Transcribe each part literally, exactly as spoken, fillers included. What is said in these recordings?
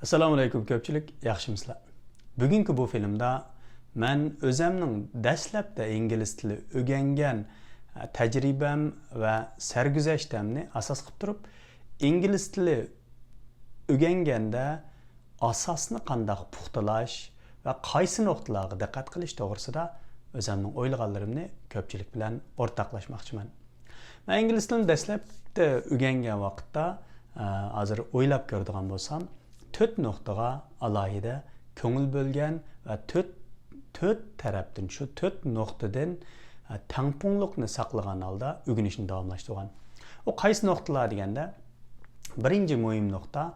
ئەسسالامۇ ئەلەيكۇم كۆپچىلىك، ياخشىمىسىلەر؟ بۈگۈنكى بۇ فىلىمدا مەن ئۆزەمنىڭ دەسلەپتە ئىنگلىز تىلى ئۆگەنگەن، ئە، تەجرىبەم ۋە سەرگۈزەشتەمنى ئاساس قىلىپ تۇرۇپ، ئىنگلىز تىلى ئۆگەنگەندە ئاساسنى قانداق پۇختىلاش ۋە قايسى نۇقتىلارغا دىققەت قىلىش توغرىسىدا ئۆزەمنىڭ ئويلىغانلىرىمنى كۆپچىلىك بىلەن ئورتاقلاشماقچىمەن. مەن ئىنگلىز تىلىنى دەسلەپتە ئۆگەنگەن ۋاقىتتا، ئە، ھازىر ئويلاپ كۆرىدىغان بولسام، تۆت نۇقتىغا ئالاھىدە كۆڭۈل بۆلگەن ۋە تۆت، تۆت تەرەپتىن، شۇ تۆت نۇقتىدىن، ئە، تەڭپۇڭلۇقنى ساقلىغان ھالدا ئۆگىنىشنى داۋاملاشتۇرغان. ئۇ قايسى نۇقتىلار دېگەندە، بىرىنچى مۇھىم نۇقتا،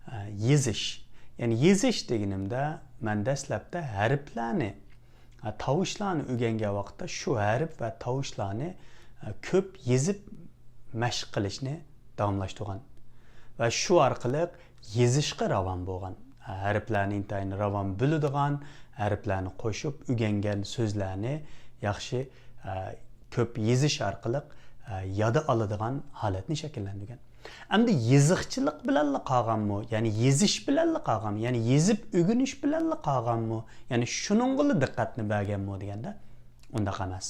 ئە، يېزىش. يەنى يېزىش دېگىنىمدە، مەن دەسلەپتە ھەرپلەرنى، ئە، تاۋۇشلارنى ئۆگەنگەن ۋاقىتتا شۇ ھەرپ ۋە تاۋۇشلارنى، ئە، كۆپ يېزىپ مەشىق قىلىشنى داۋاملاشتۇرغان. ۋە شۇ ئارقىلىق يېزىشقا راۋان بولغان. ئە، ھەرپلەرنى ئىنتايىن راۋان بىلىدىغان، ھەرپلەرنى قوشۇپ ئۆگەنگەن سۆزلەرنى ياخشى، ئە، كۆپ يېزىش ئارقىلىق، ئە، يادا ئالىدىغان ھالەتنى شەكىللەندۈرگەن. ئەمدى يېزىقچىلىق بىلەنلا قالغانمۇ؟ يەنى يېزىش بىلەنلا قالغانمۇ؟ يەنى يېزىپ ئۆگىنىش بىلەنلا قالغانمۇ؟ يەنى شۇنىڭغىلا دىققەتنى بەرگەنمۇ دېگەندە، ئۇنداق ئەمەس.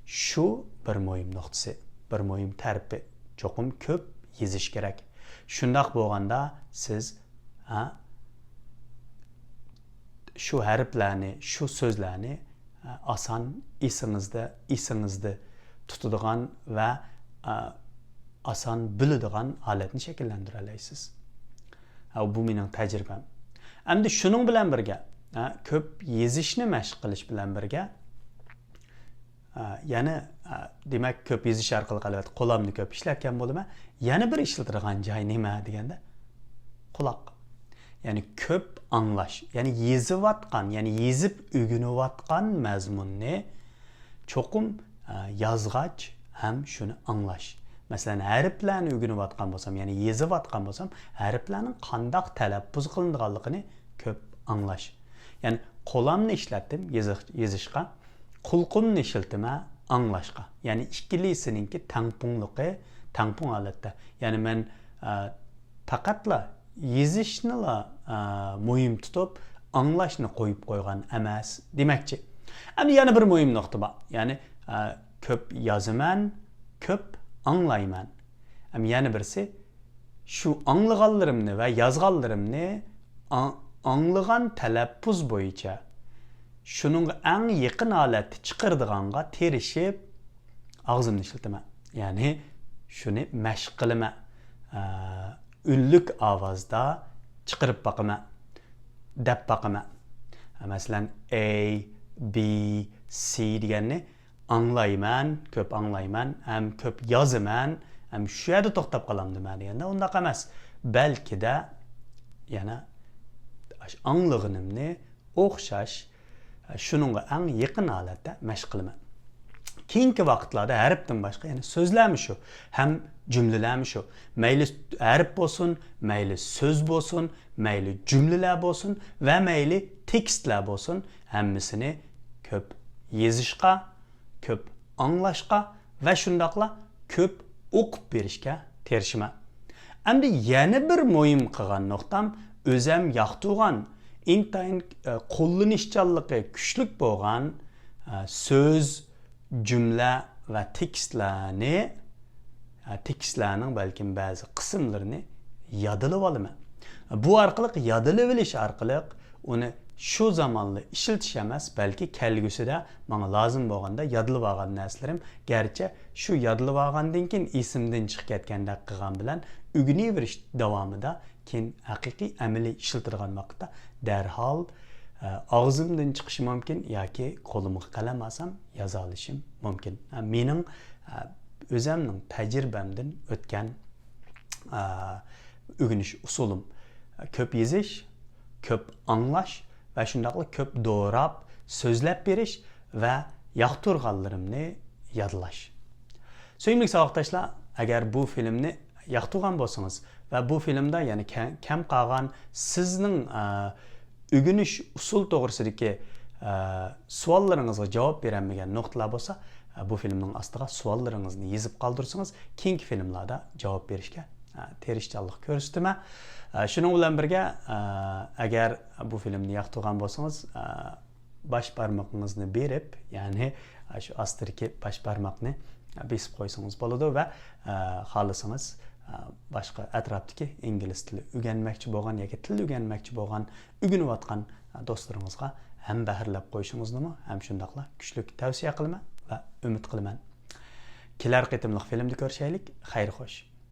شۇ بىر مۇھىم نۇقتىسى، بىر مۇھىم تەرىپى. چوقۇم كۆپ يېزىش كېرەك. شۇنداق بولغاندا سىز، ھە، شۇ ھەرپلەرنى، شۇ سۆزلەرنى، ئە، ئاسان ئېسىڭىزدە، ئېسىڭىزدە تۇتىدىغان ۋە، ئە، ئاسان بىلىدىغان ھالەتنى شەكىللەندۈرەلەيسىز. ھە، بۇ مېنىڭ تەجرىبەم. ئەمدى شۇنىڭ بىلەن بىرگە، ھە، كۆپ يېزىشنى مەشىق قىلىش بىلەن بىرگە، ئە، يەنە، ئە، دېمەك، كۆپ يېزىش ئارقىلىق، ئەلۋەتتە، قولامنى كۆپ ئىشلەتكەن بولىمەن. يەنە بىر ئىشلىتىدىغان جاي نېمە دېگەندە، قۇلاق. يەنى كۆپ ئاڭلاش. يەنى يېزىۋاتقان، يەنى يېزىپ ئۆگىنىۋاتقان مەزمۇننى چوقۇم، ئە، يازغاچ ھەم شۇنى ئاڭلاش. مەسىلەن، ھەرپلەرنى ئۆگىنىۋاتقان بولسام، يەنى يېزىۋاتقان بولسام، ھەرپلەرنىڭ قانداق تەلەپپۇز قىلىنىدىغانلىقىنى كۆپ ئاڭلاش. يەنى قولامنى ئىشلەتتىم يېزىق-، يېزىشقا، قۇلىقىمنى ئىشلىتىمەن ئاڭلاشقا. يەنى ئىككىلىسىنىڭكى تەڭپۇڭلۇقى، تەڭپۇڭ ھالەتتە. يەنى مەن، ئە، پەقەتلا يېزىشنىلا، ئە، مۇھىم تۇتۇپ، ئاڭلاشنى قويۇپ قويغان ئەمەس دېمەكچى. ئەمدى يەنە بىر مۇھىم نۇقتا بار. يەنى، ئە، كۆپ يازىمەن، كۆپ ئاڭلايمەن. ئەمدى يەنە بىرسى، شۇ ئاڭلىغانلىرىمنى ۋە يازغانلىرىمنى ئاڭ-، ئاڭلىغان تەلەپپۇز بويىچە شۇنىڭغا ئەڭ يېقىن ھالەتتە چىقىرىدىغانغا تىرىشىپ ئاغزىمنى ئىشلىتىمەن. يەنى شۇنى مەشىق قىلىمەن. ئە، ئۈنلۈك ئاۋازدا چىقىرىپ باقىمەن، دەپ باقىمەن. مەسىلەن، A، B، C دېگەننى ئاڭلايمەن، كۆپ ئاڭلايمەن، ھەم كۆپ يازىمەن، ھەم شۇ يەردە توختاپ قالامدىمەن دېگەندە، ئۇنداق ئەمەس. بەلكىدە يەنە ئاش-، ئاڭلىغىنىمنى ئوخشاش، شۇنىڭغا ئەڭ يېقىن ھالەتتە مەشىق قىلىمەن. كېيىنكى ۋاقىتلاردا ھەرپتىن باشقا يەنە سۆزلەرمۇ شۇ، ھەم جۈملىلەرمۇ شۇ. مەيلى ھەرپ بولسۇن، مەيلى سۆز بولسۇن، مەيلى جۈملىلەر بولسۇن ۋە مەيلى تېكىستلەر بولسۇن، ھەممىسىنى كۆپ يېزىشقا، كۆپ ئاڭلاشقا ۋە شۇنداقلا كۆپ ئوقۇپ بېرىشكە تىرىشىمەن. ئەمدى يەنە بىر مۇھىم قىلغان نۇقتام، ئۆزەم ياقتۇرغان، ئىنتايىن، ئە، قوللىنىشچانلىقى كۈچلۈك بولغان، ئە، سۆز، جۈملە ۋە تېكىستلەرنى، ئە، تېكىستلەرنىڭ بەلكىم بەزى قىسىملىرىنى يادلىۋالىمەن. بۇ ئارقىلىق، يادلىۋېلىش ئارقىلىق ئۇنى شۇ زامانلا ئىشلىتىش ئەمەس، بەلكى كەلگۈسىدە ماڭا لازىم بولغاندا يادلىۋالغان نەرسىلىرىم، گەرچە شۇ يادلىۋالغاندىن كېيىن ئېسىمدىن چىقىپ كەتكەندەك قىلغان بىلەن ئۆگىنىۋېرىش داۋامىدا كېيىن ھەقىقىي ئەمەلىي ئىشلىتىدىغان ۋاقىتتا دەرھال، ئە، ئاغزىمدىن چىقىشى مۇمكىن ياكى قولۇمغا قەلەم ئالسام يازالىشىم مۇمكىن. ئە، مېنىڭ، ئە، ئۆزەمنىڭ تەجرىبەمدىن ئۆتكەن، ئە، ئۆگىنىش ئۇسۇلۇم. كۆپ يېزىش، كۆپ ئاڭلاش ۋە شۇنداقلا كۆپ دوراپ سۆزلەپ بېرىش ۋە ياقتۇرغانلىرىمنى يادلاش. سۆيۈملۈك ساۋاقداشلار، ئەگەر بۇ فىلىمنى ياقتۇرغان بولسىڭىز ۋە بۇ فىلىمدا يەنە كە-، كەم قالغان سىزنىڭ، ئە، ئۆگىنىش ئۇسۇل توغرىسىدىكى، ئە، سوئاللىرىڭىزغا جاۋاب بېرەلمىگەن نۇقتىلار بولسا، ئە، بۇ فىلىمنىڭ ئاستىغا سوئاللىرىڭىزنى يېزىپ قالدۇرسىڭىز، كېيىنكى فىلىملاردا جاۋاب بېرىشكە تىرىشچانلىق كۆرسىتىمەن. شۇنىڭ بىلەن بىرگە، ئەگەر بۇ فىلىمنى ياقتۇرغان بولسىڭىز، باش بارمىقىڭىزنى بېرىپ، يەنى شۇ ئاستىدىكى باش بارماقنى بېسىپ قويسىڭىز بولىدۇ ۋە خالىسىڭىز باشقا ئەتراپتىكى ئىنگلىز تىلى ئۆگەنمەكچى بولغان ياكى تىل ئۆگەنمەكچى بولغان، ئۆگىنىۋاتقان دوستلىرىڭىزغا ھەم بەھرىلەپ قويۇشىڭىزنىمۇ ھەم شۇنداقلا كۈچلۈك تەۋسىيە قىلىمەن ۋە ئۈمىد قىلىمەن. كېلەر قېتىملىق فىلىمدە كۆرۈشەيلىك. خەير خوش.